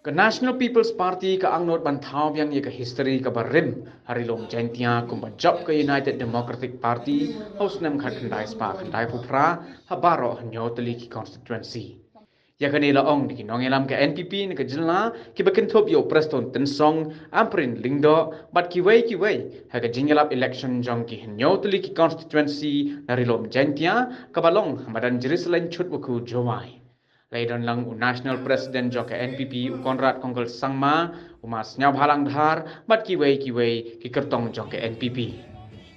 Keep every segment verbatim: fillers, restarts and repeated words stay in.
Ka National People's Party ka angnud ban thaw biang ïa ka history kaba rim ha ri lum Jaintia kumba jop ka United Democratic Party ha u snem khatkhyndai spah khyndai phew phra ha baroh hynñiew tylli ki constituency. Ïa kane la ong da ki nongïalam ka N P P na ka jylla kiba kynthup ïa u Prestone Tynsong, Ampareen Lyngdoh bad kiwei kiwei ha ka jingïalap election jong ki hynñiew tylli ki constituency na ri lum Jaintia kaba long ha madan Jerusalem Chutwakhu Jowai. La ïadon lang u National President jong ka N P P u Conrad Kongkal Sangma, u Ma Sniawbhalang Dhar bad kiwei kiwei ki kyrtong jong ka N P P.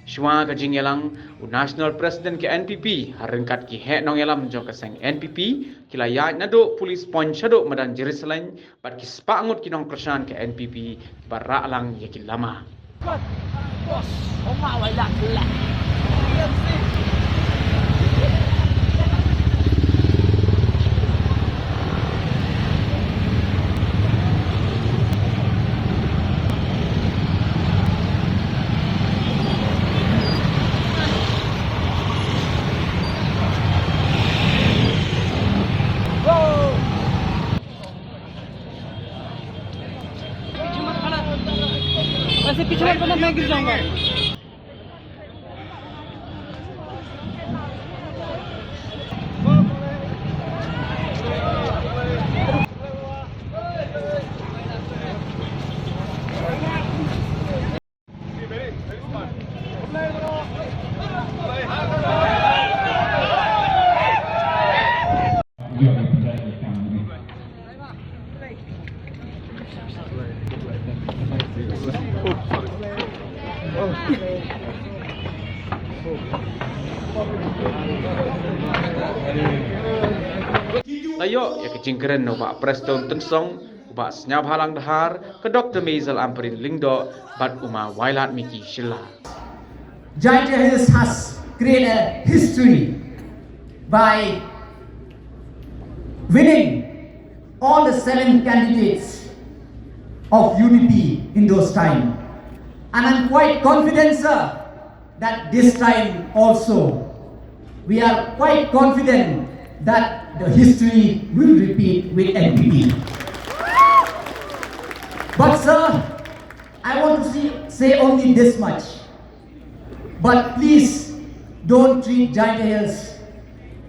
Shuwa ka jingïalang, u National President ka N P P ha ryngkat ki heh nongïalam jong ka seng N P P ki la ïaid naduh Police Point shaduh madan Jerusalem bad ki spah ngut ki nongkyrshan ka N P P kiba rah lang ïa ki lama. ऐसे पीछे मत करना, मैं गिर जाऊंगा। La ïoh ïa ka jingkren na u Bah Prestone Tynsong, u Bah Sniawbhalang Dhar, ka Doktor Maisel Ampareen Lyngdoh bad u Ma Wailadmiki Shylla. Jaintia Hills has created a history by winning all the seven candidates of U D P in those time. And I'm quite confident, sir, that this time also, we are quite confident that the history will repeat with N P P. But, sir, I want to see, say only this much. But please don't treat Jaintia Hills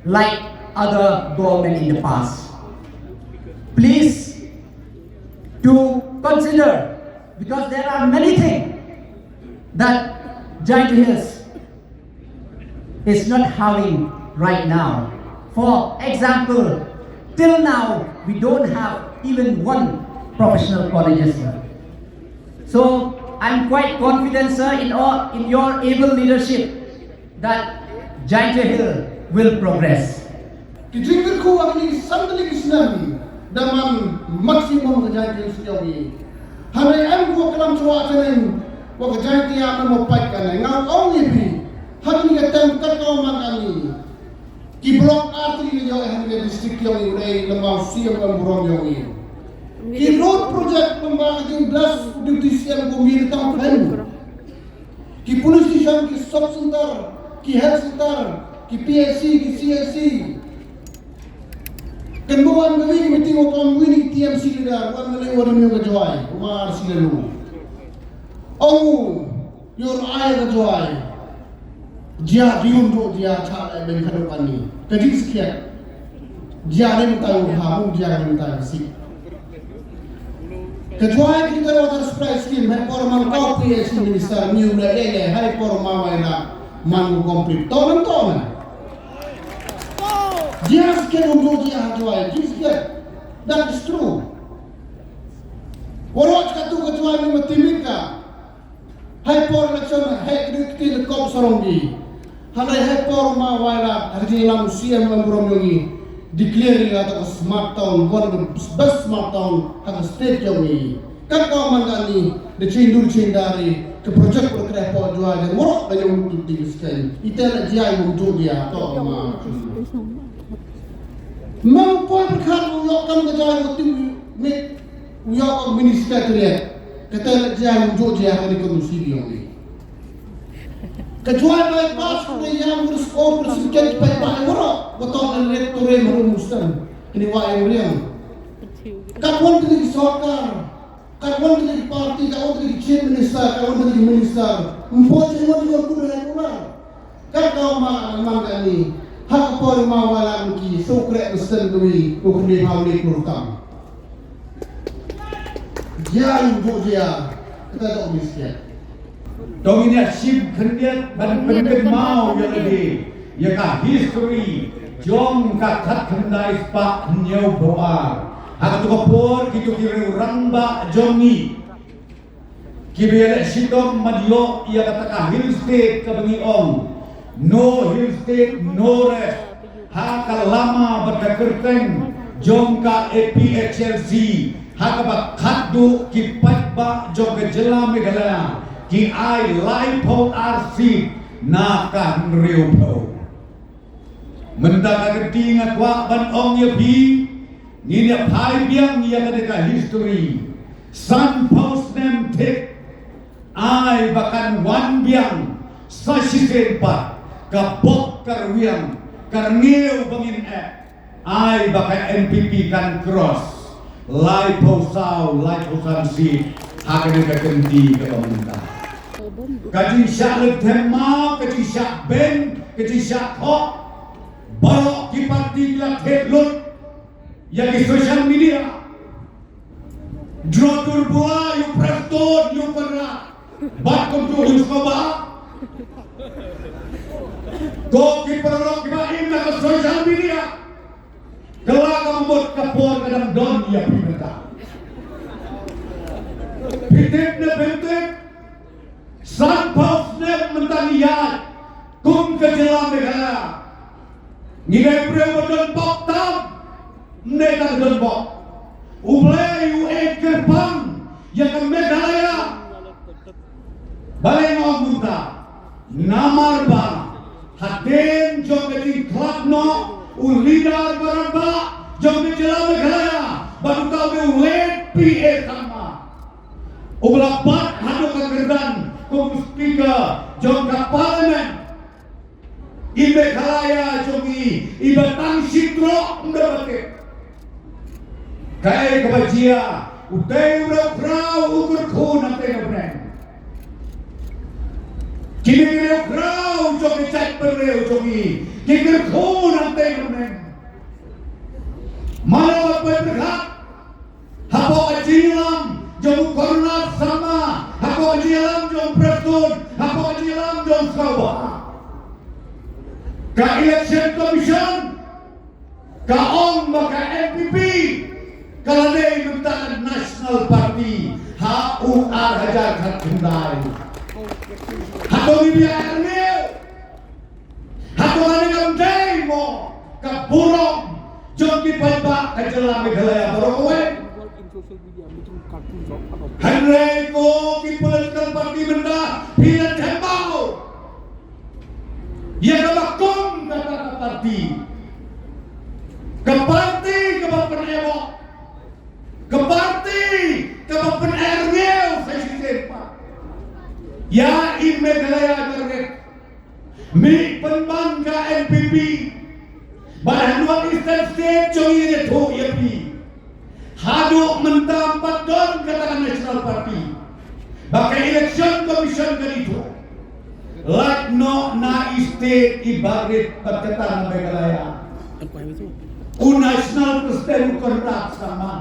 like other government in the past. Please to consider, because there are many things that Jaintia Hills is not having right now. For example, till now, we don't have even one professional colleges, sir. So, I'm quite confident, sir, in, all, in your able leadership that Jaintia Hill will progress. Ki jingkyrkhu ha kine ki san tylli ki snem da man maximum ka Jaintia Hills jong ngi. Hynrei em ko klam chwa chaneng wa ka Jaintia na mo pat ka ne nga ong ïa phi. Ha kine ka tem ka to man ka ngi. Ki block artylli la ïoh ha kine ka district jong ngi u dei lama u siem ka burom jong ngi. Ki road project pynban ka jingbless u deputy siem ko mi tang phen. Ki police station, ki sub center, ki health center, ki P H C, ki C H C. Kan ba wan ka wi ka meeting wa kam wi ni T M C leader, wan ka lei wa rim ka Jowai, wa ar si lalu. Ong u, yor ai ka Jowai. Jia diun ro jia cha lai ben ka do kani. Ka jing skhiat. Jia rim tai u ha, u jia rim tai u si. Ka Jowai Clean Water Supply Scheme, hai por man kau P H E minister, ni u le le, hai por ma wai na, man u complete. Tau nan tau nan. Jia skhiat um jia ha Jowai, jia skhiat. That is true. Warok ka tu ka Jowai ni mati mika. Hai por election, hai kdi kti le kop sarong di. Hynrei hai por ma wai la, ha ka jingïalam u C M wa burom jong ngi, declare ïa ka ta ka smart town, one of the best smart town ha ka state jong ngi. Ka ko man ka ni, da chin dur chin dari, ka project por kre por jua jong ngorok da jong tu ti sken. Ite la jia yu tu dia to ma. Mang por perkhat u yok kam ka jai u ti mi u yok minister kre. Kata la jia u jo jia ha ni ko musi di ong ni. Ka Jowai bypass ku dei ïa ngur sko ngur singket ki paidbah ïa waroh. Wa tong an ret to re maru mustan. Kini wa ïa riang. Katwon tylli ki sorkar, katwon tylli ki party, katwon tylli ki chief minister, katwon tylli ki minister. Mpo che won won ku na kula. Kat ka ma man kani. Hak por ma wala ki so krek sten dui ku kni pau ni kurtam. Jia in bu jia. Kita dok miskin. Dong ïa shim khyndiat ban pynkynmaw ïa lade ïa ka history jong ka khatkhyndai spah hynñiewphew ar. Ha kato ka por kito ki riew rangbah jong ngi kiba ïaleh shitom ban ïoh ïa kata ka Hill State kaba ngi ong No Hill State, No Rest. Ha ka lama bad ka kyrteng jong ka A P H L C, ha kaba khatduh ki paidbah jong ka jylla Meghalaya ki ai laiphew ar seat na ka hynriewphew. Mynta ka kynti nga kwah ban ong ïa phi, ngin ïa phai biang ïa kane ka history. Sanphew snem thik, ai ba kan wan biang sa shisien pat ka bok ka rwiang, ka rngiew ba ngin eh, ai ba ka N P P kan cross laiphew saw, laiphew san seat ha kane ka kynti kaba mynta. Ka jingshah lynthep map, ka jingshah ban, ka jingshah khok, baroh ki party ki la thied lut ïa ki social media. Jrot dur bula ïa u Prestone, ïa u Conrad. Bad kumjuh ïa u Scoba. Ko ki paralok kiba im na ka social media. Ka la ka mut ka por ka dang don ïa phi mynta. Phi tip ne phim tip. Sanphew snem mynta ngi ïaid kum ka jylla Meghalaya. Ngi dei briew ba don bok tam, ym dei tang don bok. U Blei u ai kyrpang ïa ka Meghalaya. Balei nga ong kumta? Namar ba hadien jong ka jingkhlad noh u leader ba rangbah jong ka jylla Meghalaya, bad uta u dei u late P A Sangma. U ba la bat haduh ka kyrdan kum u speaker jong ka parliament. I Meghalaya jong ngi iba tang shi trok ym da ba tip. Kaei kaba jia, utei u riewkhraw u kyrkhu nangtei na bneng. Kine ki riewkhraw jong ki jaitbynriew jong ngi ki kyrkhu nangtei na bneng. Mano ba poi pyrkhat Hapoh ka jingïalam jong u Conrad Sangma, hapoh ka jingïalam jong u Prestone, hapoh ka jingïalam jong u Scoba. Ka Election Commission ka ong ba ka N P P ka la dei mynta ka National Party ha u ar hajar khatkhyndai. Hato ngi biang arngew? Hato kane kam dei mo ka burom jong ki paidbah ka jylla Meghalaya baroh kawei? Hynrei ko ki political party mynta phi la thembaw ïa kaba kum kata ka party, ka party kaba pynïaboh, ka party kaba pynïarngew sa shisien pat ïa i Meghalaya baroh. Mih pynban ka N P P. Bad ha North Eastern State jong ngi ïathuh ïa phi. Haduh mynta ym pat don kata ka National Party. Ba ka Election Commission kan ithuh. Lait noh na i state i barit bad kata na Meghalaya. U National President u Conrad Sangma.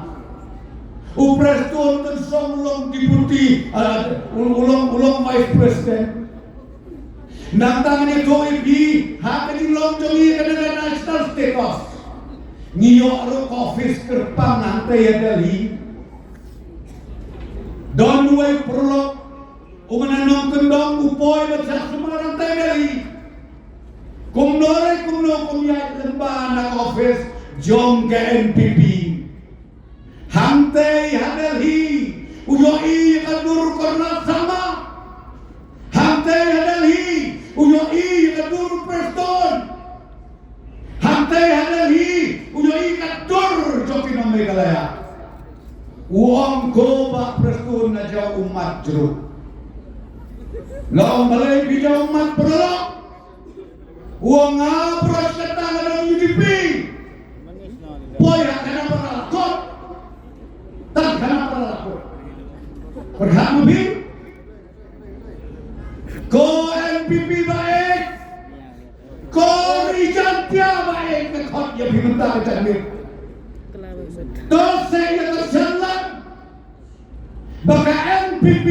U Prestone Tynsong u long Deputy, uh, u, u long, u long Vice President. Nangta ngan ïathuh ïa phi, ha ka jinglong jong ngi ka dei ka national status. Ngi ïoh ruh ka office kyrpang hangtei ha Delhi. Don uwei u paralok, u ngan ong kyndong u poi ban shah sumar hangtei ha Delhi. Kumno re kumno kum ïaid lyngba na ka office jong ka N P P. Hangtei ha Delhi u ïohi ïa ka dur u Conrad Sangma. Hangtei ha Delhi u ïohi ïa ka dur u Prestone. Hangtei ha Delhi u ïohi ïa ka dur jong ki nong Meghalaya. U ong ko Bah Prestone, nga jaw ummat jrut. Nga ong balei phi jaw ummat, paralok? U ong nga, para kata nga don U D P. Poi ha kane para kot. Phi, ko N P P ba ïeit, ko Ri Jaintia ba ïeit, nga khot ïa phi mynta ka janmiet. To sa ïa ka shan lang ba ka N P P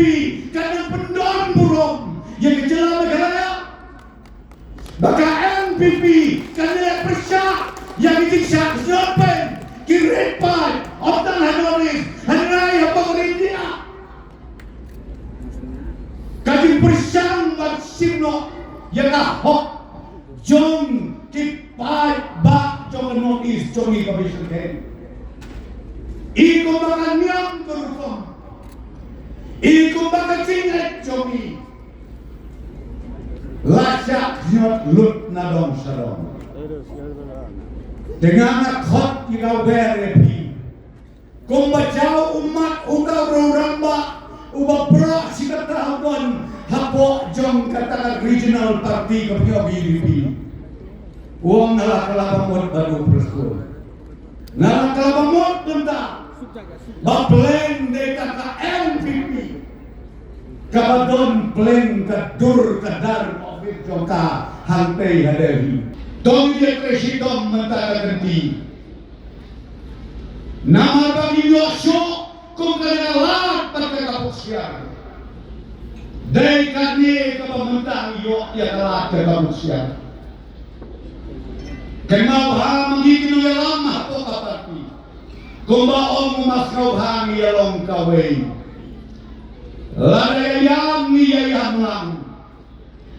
ka nang pyndon burom ïa ka jylla Meghalaya. Ba ka N P P kan leh pyrshah ïa ki jingshah shnong pen ki rit paid, ym tang ha North East, hynrei hapoh India. Ka jingpyrshang ban shim noh ïa ka hok jong ki paidbah jong ka North East jong ngi ka bishar keiñ. I kumba ka niam ka rukom, i kumba ka jingngeit jong ngi. La shah khñiot lut na dong sha dong. Te nga nga khot ïa ka wer ïa phi. Kumba jaw u mat uta u rangbah uba proh shi katta u don hapoh jong kata ka regional party ka phi ong B J P. U ong nga la kylla bamut bad u Prestone. Nga la kylla bamut mynta ba pleng dei ka ka N P P. Kaba don pleng ka dur ka dar office jong ka hangtei ha Delhi. Dong ïa ka shitom mynta ka kynti. Namar ba ngi ïoh shuh kum ka la lad bad ka ka puksiar. Dei kane kaba mynta ngi ïoh ïa ka lad ka ka puksiar. Kynmaw bha ma ngi ki nongïalam hapoh ka party. Kumba ong u Mas Ngauhbha ngi ïa long kawei. Lada ïa ïam ngi ïa ïam lang.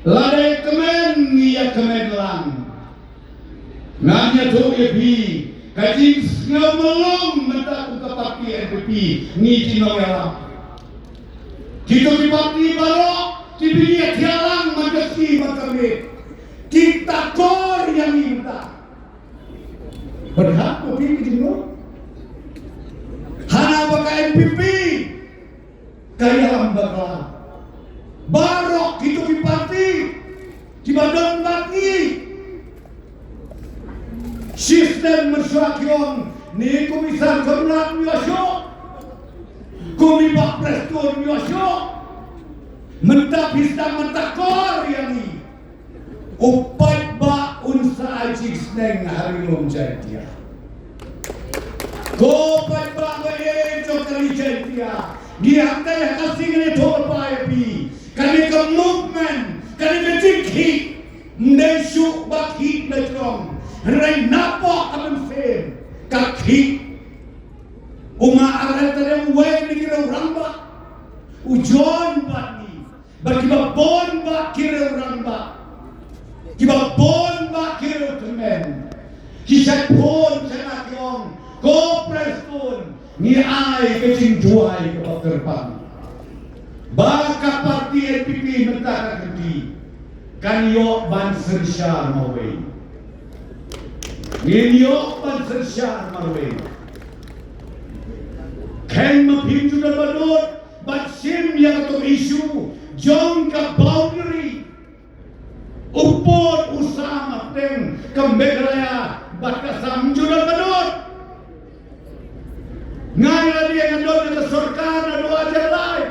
Lada ïa kmen ngi ïa kmen lang. Ngan ïathuh ïa phi ka jingsngew mlong mynta kum ka party N P P ngi ki nongïalam. Kito ki party baroh ki bi ïa thiah lang man ka sngi man ka miet. Ki takor ïa ngi mynta. Bad ha ko phi ki jingno. Hana ba ka N P P ka ïalam bakla. Baroh kito ki party kiba don bad ngi. System mynshuwa ki ong ni kum i Sir Conrad ym ïoh shuh. Kum i Bah Prestone ym ïoh shuh. Mynta phi sdang mynta kor ïa ngi. U paidbah un sa ai jingsneng ha ri lum Jaintia. Ko paidbah ba ïeit jong ka ri Jaintia, ngi hangtai ha ka sngi ngi thoh lypa ïa phi. Kane ka movement, kane ka jingkhih, ym dei shuh ba khih na jrong, hynrei napoh ka mynsiem ka khih. U ma Arel Tariang uwei na ki riew rangbah u join bad ngi. Bad kiba bun bah ki riew rangbah, kiba bun bah ki riew tymmen, ki shait phone sha nga ki ong, ko Prestone, ngi ai ka jingduwai kaba kyrpang ba ka party N P P mynta ka kynti kan ïoh ban synshar marwei. Ngin ïoh ban synshar marwei. Kheiñ ma phim ju don ba dud ban shim ïa kato issue jong ka boundary. U pud u sam hapdeng ka Meghalaya bad ka Assam ju don ba dud. Nga ïa lade nga don ha ka sorkar naduh arhajar lai.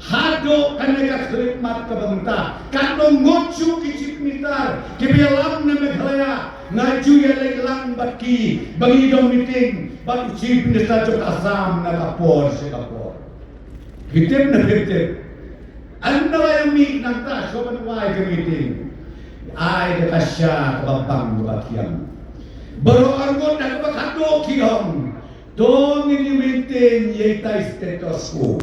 Haduh kane ka khyllipmat kaba mynta, katno ngut shuh ki chief minister kiba ïalam na Meghalaya nga ju ïaleit lang bad ki ba ngi don meeting bad u chief minister jong ka Assam na ka por sha ka por. Phi tip ne phim tip? Ynda la ïa mih nangta shuwa ban wai ka meeting, ai da ka sha kaba bang kaba thiang. Baroh arngut da kaba khatduh ki ong, to ngin ïa maintain ïa itai status quo.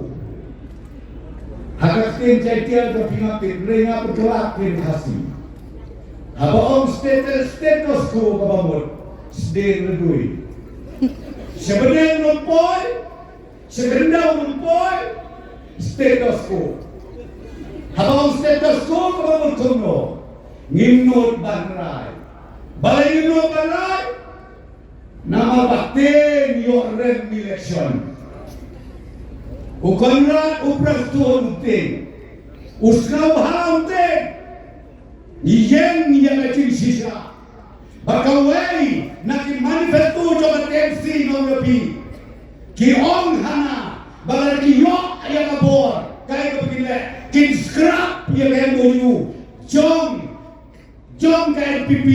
Ha ka ktien Jaiñtia da phi ngap tip, hynrei nga pynkylla ktien Khasi. Haba ong status, status quo kaba mut sdien ladui. Sha bneng ym poi, sha khyndew ym poi, status quo. Haba ong status quo kaba mut kumno? Ngim nud ban rai. Balei ngim nud ban rai? Namar ba ktien ïoh rem election. U Conrad, u Prestone u tieng, u Sngewbha u tieng. Ngi ïeng ïa ka jingshisha. Ba kawei na ki manifesto jong ka T M C, nga ong ïa phi, ki ong hana ba lada ki ïoh ïa ka bor, kaei kaba kin leh, kin scrap ïa ka M O U jong, jong ka N P P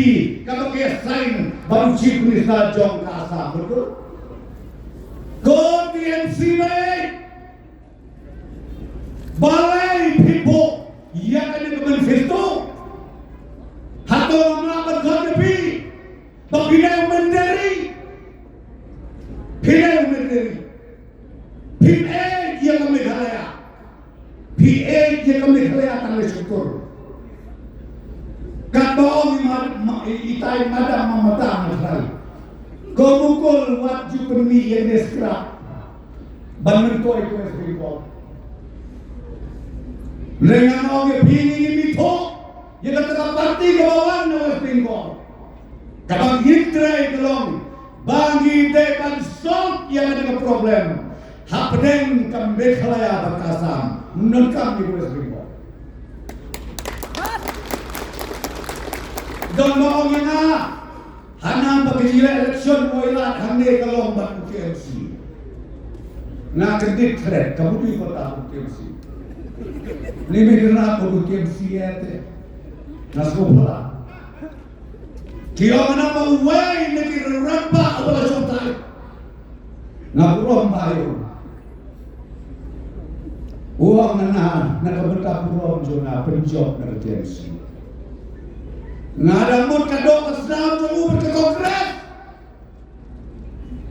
kaba ki ïa sign bad u Chief Minister jong ka Assam, betul? Ko T M C mate, balei phi buh ïa kane ka manifesto? Hato ngam lah ban khot ïa phi ba phi dei u mynder ri? Phi dei u mynder ri. Phim ïeit ïa ka Meghalaya. Phi ïeit ïa ka Meghalaya tang na shyntur. Katba ong i ma, ma, i, itai madam Mamata Nathrai, ko Mukul wat ju pynmih ïa kane scrap ban myntoi ka West Bengal. Lei ngan ong ïa phi, ngi ngim ithuh ïa kata ka party kaba wan na West Bengal. Kaba ngin trei ka long ba ngi dei ban solve ïa kane ka problem hapdeng ka Meghalaya bad ka Assam, ym donkam ïa ka West Bengal. Don ba ong ïa nga, hana ba ki ïa election, oi lad hangne ka long bad u T M C. Nga kyndit thret, ka mut ïa kata u T M C. Ni me kena ko u T M C ïa te. Nga sngewphylla. Ki ong na ba uwei na ki rangbah uba la shongthait. Nga burom ba ïa u. U ong na, na ka bynta burom jong nga pynjop na ka T M C. Nga dang mut ka doh ka snam jong u bad ka Congress.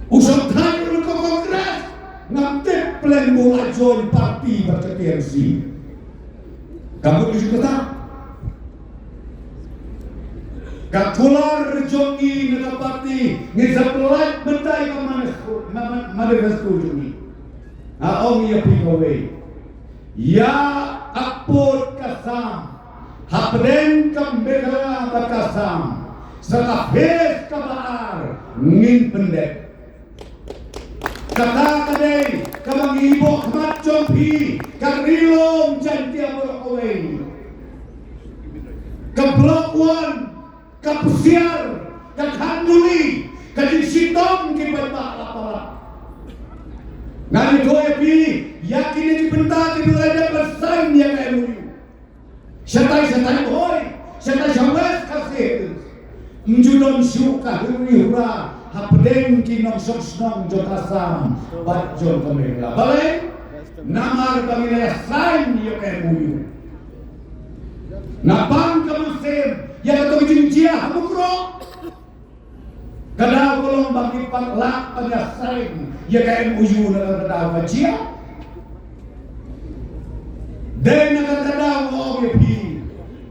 U shongthait u na ka Congress. Ngam tip pleng ba u la join party bad ka T M C. Ka mut ïa kata. Ka kular jong ngi na ka party, ngi sa pynlait mynta ïa ka manifesto, ma-, ma-, manifesto jong ngi. Nga ong ïa phi kawei. Ïa ka pud ka sam hapdeng ka Meghalaya bad ka Assam, sa ka phase kaba ar ngin pyndep. Kata ka dei kaba ngi buh khmat jong phi, ka Ri Lum Jaiñtia baroh kawei. Ka Block One, ka Psiar, ka Khanduli, ka jingshitom ki paidbah la palat. Ngan ïathuh ïa phi, ïa kine ki bynta kiba la dep ban sign ïa ka M O U. Shatai, shatai, hoi, shatai sha West Khasi Hills. Ym ju don shuh ka huri hura hapdeng ki nongshong shnong jong ka Assam bad jong ka Meghalaya. Balei? Namar ba ngi la sign ïa ka M O U. Na bang ka mynsiem ïa ka, to ka jingjia ha Mukroh. Ka daw ka long ba ngi pat lah ban ïa sign ïa ka M O U na ka daw ka jia. Dei na ka daw nga ong ïa phi,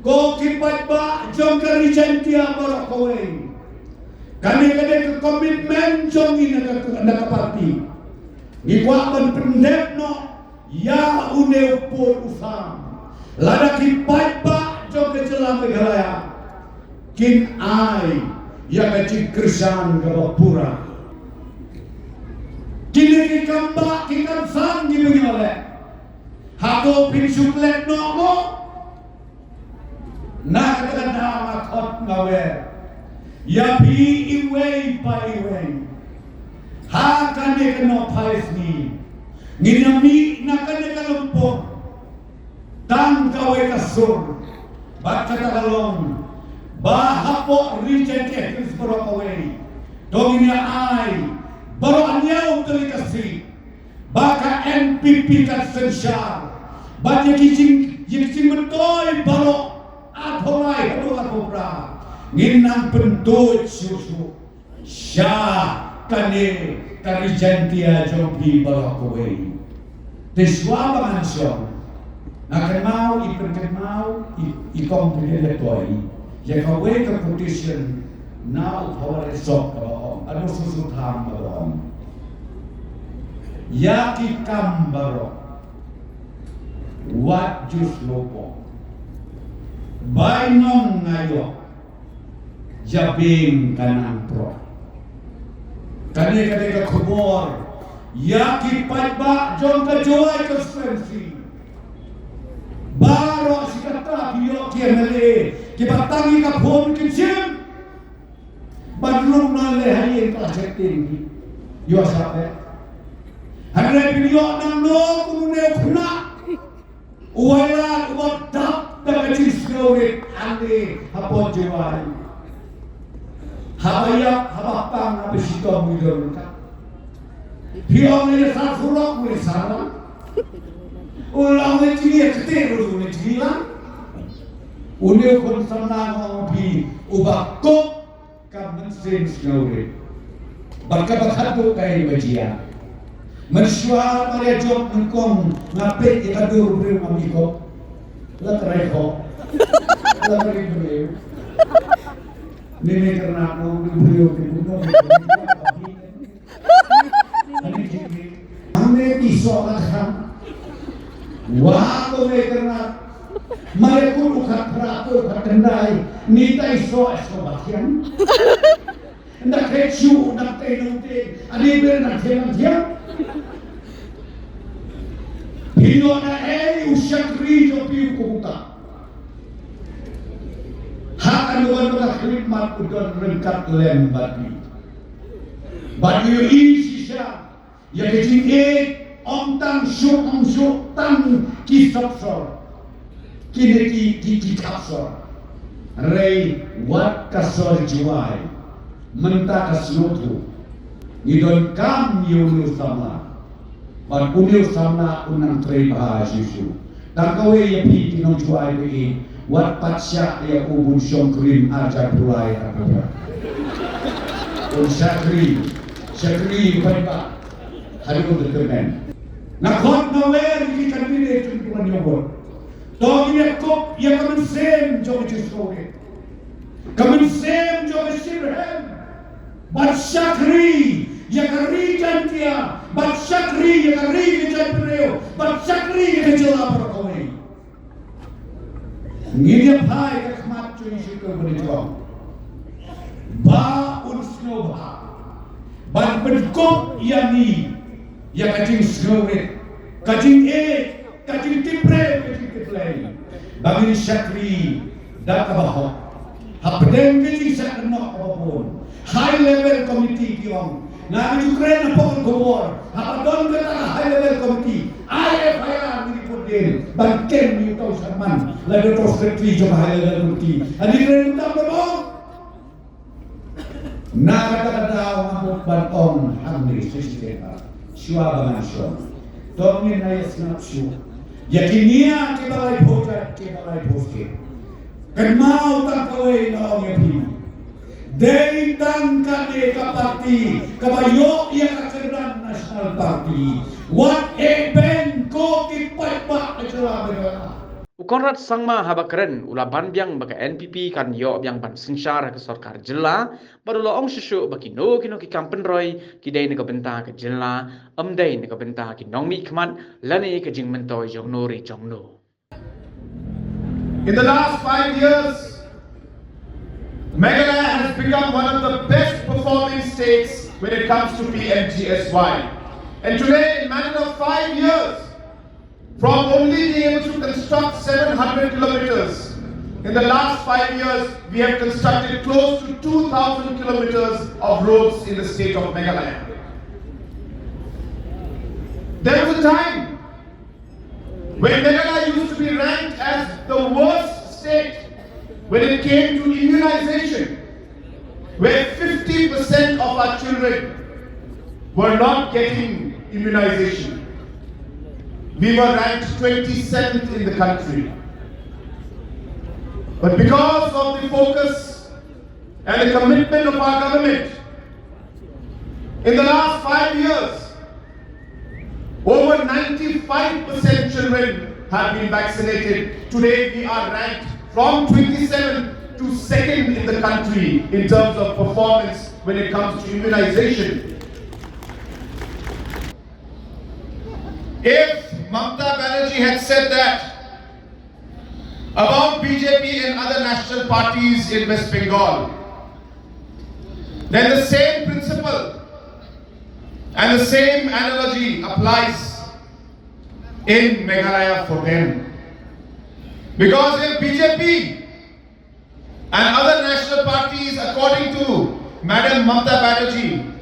ko ki paidbah jong ka Ri Jaiñtia baroh kawei, kane ka dei ka commitment jong ngi na ka, na ka party. Ngi kwah ban pyndep noh ïa une u pud u sam. Lada ki paidbah jong ka jylla Meghalaya kin ai ïa ka jingkyrshan kaba pura. Kine ki kam bah ki kam san kiba ngi la leh, hato phin shu klet noh mo? Na kata ka daw nga khot nga wer ïa phi iwei pa iwei. Ha kane ka nohphai sngi ngin ïa mih na kane ka lympung tang kawei ka sur. Bad kata ka long ba hapoh Ri Jaiñtia Hills baroh kawei, to ngin ïa ai baroh hynñiew tylli ka seat ba ka N P P kan synshar. Bad ïa ki jing, ïa ki jingmyntoi baroh, arphew lai haduh arphew phra, ngin nang pynduh shuh shuh sha kane ka Ri Jaiñtia jong phi baroh kawei. Te shuwa ba ngan shong, nga kynmaw, i pynkynmaw i, i kong Brigadier Toi ïa kawei ka quotation na u Hawar Isop kaba ong, ano Susu Tham kaba ong, ïa ki kam baroh wat ju sngewpok, bainong nga ïoh, jabieng ka nang proh. Kane ka dei ka khubor ïa ki paidbah jong ka Jowai constituency. Baroh shi katta ki ïoh ki M L A kiba tang ïa ka phone kim shim. Ban rung na lehai ïa ka la check tieng ki ïoh shah peit. Ha Hynrei phi ïoh nangno kum une u khynnah u Wailadmiki uba dap da ka jingsngewrit hangne hapoh Jowai. Haba ïap, haba pang, haba shitom ngi don ryngkat. Phi ong ïa sa surok ngi sa lang. U la ong ïa jingïakynduh ruh ïa jingïalang. Une u khun samla nga ong phi uba kup ka mynsiem sngewrit. Bad kaba khatduh kaei ba jia. Mynshuwa ba ïa jop nyngkong nga peit ïa ka dur briew ngam ïakop. La ka rai kho. La ka rai briew. Ni ni kyrna ko ni briew ni buno. Hangne ti soh ka khan. Wa ko me kyrna. Mare kut u khat phra ko u khat khyndai. Ni tai soh eh soh ba thiang. Nda khe chu nda te nong te. Ani ber nda thiang nda thiang. Phi ïoh na ei u shakri jong phi u kumta. Ha kane ka khlieh mat u don ryngkat lem bad phi. Bad u ïohi shisha ïa ka jingïeit, ym tang shuh ym shuh tang ki sop sor. Kine ki, ki, ki khap sor. Hynrei wat ka sor Jowai mynta ka sngewthuh. Ngi donkam ïa une u samla. Bad une u samla un nang trei bha shuh shuh. Tang kawei ïa phi ki nong Jowai ba ïeit, wat pat shah ïa u ban shongkurim arjar pulai arpura. Un shakri, shakri paidbah. Haduh ka kyrmen. Nga khot nga wer ïa ki candidate jong ki ban ïoh vote. To ngin ïa kup ïa ka mynsiem jong ka jingsngewrit. Ka mynsiem jong ka shitrhem. Bad shakri ïa ka ri Jaintia, bad shakri ïa ka ri ka jaitbynriew, bad shakri ïa ka jylla baroh kawei. Ngin ïa phai ka khmat jong Jisu Khrist ban jong ba un sngewbha ban pynkup ïa ngi ïa ka jingsngewrit, ka jingïeit, ka jingtipbriew, ka jingtipblei. Ba ngin shakri da kaba hok. Hapdeng ka jingshah kynnoh kaba bun, high level committee ki ong. Nga ju kren hapoh ka khubor, haba don kata ka high level committee, ai F I R ngi report din ban kem ïa uto u chairman lane uto u secretary jong ka high level committee. Ani kren tam ba ong. Na kata ka daw nga mut ban ong hangne shisha shisha shuwa ba ngan shong. To ngin ïa sngap shuh ïa ki nia kiba laiphew jait kiba laiphew state. Kynmaw tang kawei nga ong ïa phi. Dei tang kane ka party kaba ïoh ïa ka kyrdan National Party. Wat eh beiñ ko ki paidbah ka jylla Meghalaya. U Conrad Sangma haba kren u la ban biang ba ka N P P kan ïoh biang ban synshar ha ka sorkar jylla bad u la ong shuh shuh ba kino kino ki kam pynroi ki dei na ka bynta ka jylla, ym dei na ka bynta ki nongmihkhmat lane ka jingmyntoi jong no re jong no. In the last five years, Meghalaya has become one of the best performing states when it comes to P M G S Y. And today, in matter of five years, from only being able to construct seven hundred kilometers, in the last five years, we have constructed close to two thousand kilometers of roads in the state of Meghalaya. There was a time when Meghalaya used to be ranked as the worst state when it came to immunization, where fifty percent of our children were not getting immunization. We were ranked twenty-seventh in the country. But because of the focus and the commitment of our government, in the last five years, over ninety-five percent children have been vaccinated. Today, we are ranked from twenty-seventh to second in the country in terms of performance when it comes to immunization. If Mamata Banerjee had said that about B J P and other national parties in West Bengal, then the same principle and the same analogy applies in Meghalaya for them. Because if B J P and other national parties, according to Madam Mamata Banerjee,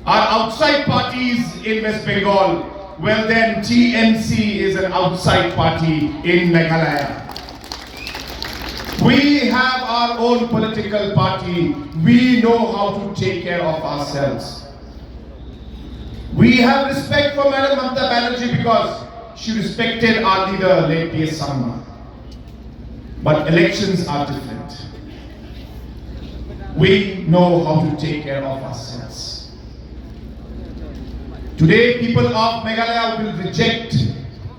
are outside parties in West Bengal, well then T M C is an outside party in Meghalaya. We have our own political party. We know how to take care of ourselves. We have respect for Madam Mamata Banerjee because she respected our leader, late P S Sangma. But elections are different. We know how to take care of ourselves. Today, people of Meghalaya will reject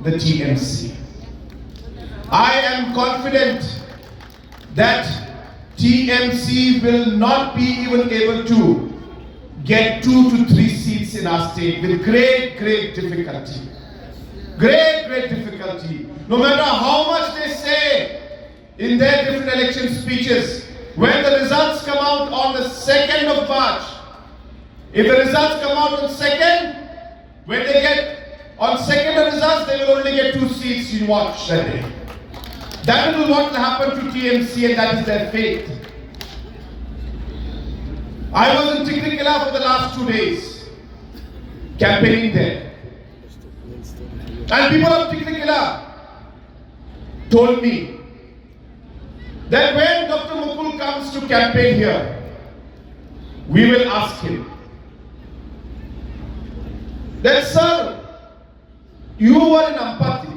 the T M C. I am confident that T M C will not be even able to get two to three seats in our state with great, great difficulty. Great, great difficulty. No matter how much they say in their different election speeches, when the results come out on the second of March, if the results come out on second, when they get on second results, they will only get two seats. You watch that day. That is what will happen to T M C, and that is their fate. I was in Tikrekila for the last two days, campaigning there. And people of Tikrekila told me that when Doctor Mukul comes to campaign here, we will ask him that, "Sir, you were in Ampati.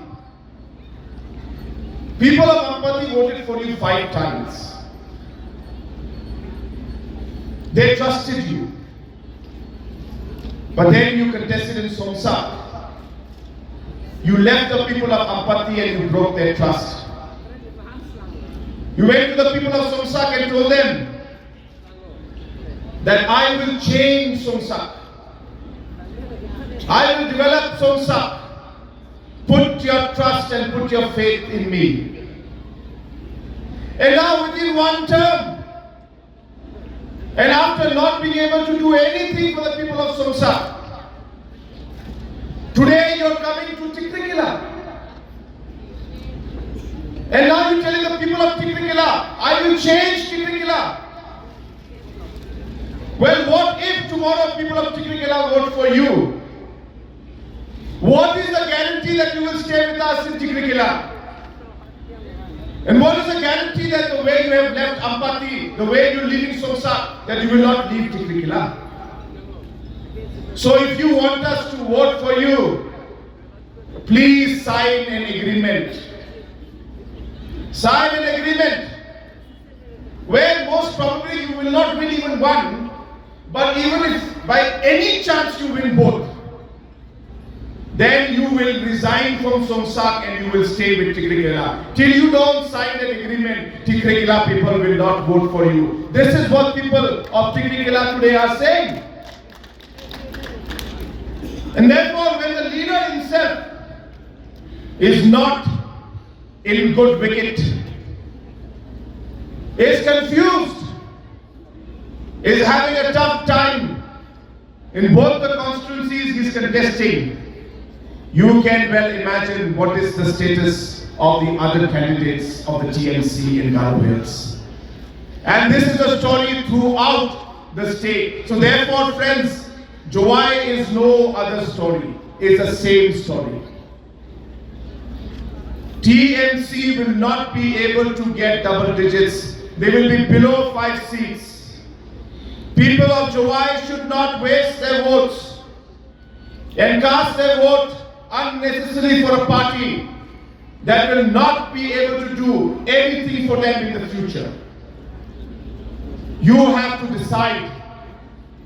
People of Ampati voted for you five times. They trusted you. But then you contested in Somsak. You left the people of Ampati and you broke their trust. You went to the people of Somsak and told them that I will change Somsak. I will develop Somsak. Put your trust and put your faith in me." And now, within one term, and after not being able to do anything for the people of Somsak, today you're coming to Tikrekila. And now you're telling the people of Tikrekila, "I will change Tikrekila." Well, what if tomorrow people of Tikrekila vote for you? What is the guarantee that you will stay with us in Tikrekila? And what is the guarantee that the way you have left Ampati, the way you live in Somsak, that you will not leave Tikrekila? So if you want us to vote for you, please sign an agreement. Sign an agreement where most probably you will not win even one, but even if by any chance you win both, then you will resign from Somsak and you will stay with Tikrekila. Till you don't sign that agreement, Tikrekila people will not vote for you. This is what people of Tikrekila today are saying. And therefore, when the leader himself is not in good wicket, is confused, is having a tough time in both the constituencies he's contesting, you can well imagine what is the status of the other candidates of the T M C in Garo Hills. And this is a story throughout the state. So therefore, friends, Jowai is no other story. It's the same story. T M C will not be able to get double digits. They will be below five seats. People of Jowai should not waste their votes and cast their vote unnecessarily for a party that will not be able to do anything for them in the future. You have to decide.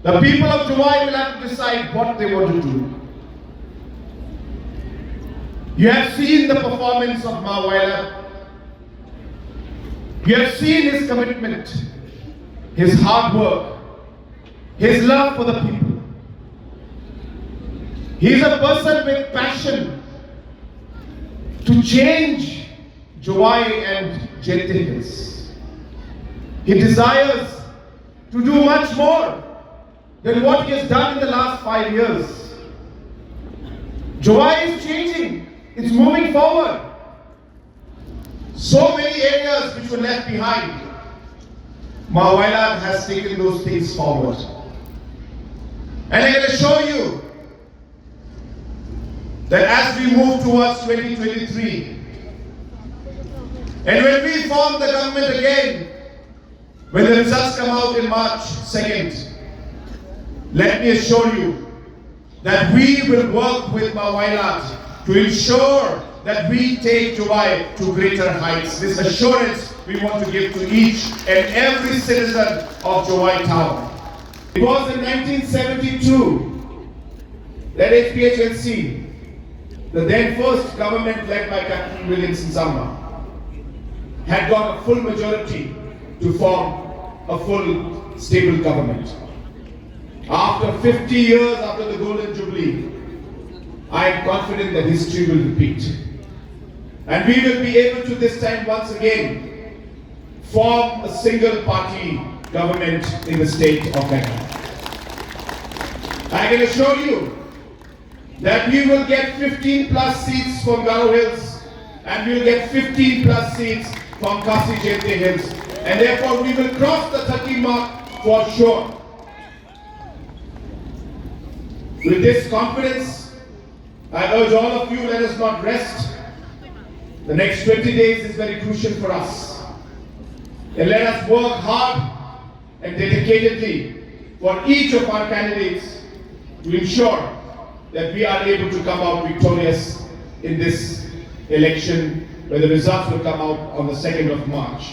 The people of Jowai will have to decide what they want to do. You have seen the performance of Ma Wailadmiki. You have seen his commitment, his hard work, his love for the people. He is a person with passion to change Jowai and Jaintia Hills. He desires to do much more than what he has done in the last five years. Jowai is changing, it's moving forward. So many areas which were left behind, Ma Wailadmiki has taken those things forward. And I can assure you that as we move towards twenty twenty-three, and when we form the government again, when the results come out in March second, let me assure you that we will work with Mawailat to ensure that we take Jowai to greater heights. This assurance we want to give to each and every citizen of Jowai town. It was in nineteen seventy-two that H P H L C, the then first government led by Captain Williamson Sangma, had got a full majority to form a full stable government. After fifty years after the Golden Jubilee, I am confident that history will repeat. And we will be able to this time once again form a single party government in the state of Meghalaya. I can assure you that we will get fifteen plus seats from Garo Hills and we will get fifteen plus seats from Khasi Jaintia Hills, and therefore we will cross the thirty mark for sure. With this confidence, I urge all of you, let us not rest. The next twenty days is very crucial for us. And let us work hard and dedicatedly for each of our candidates to ensure that we are able to come out victorious in this election, where the results will come out on the second of March.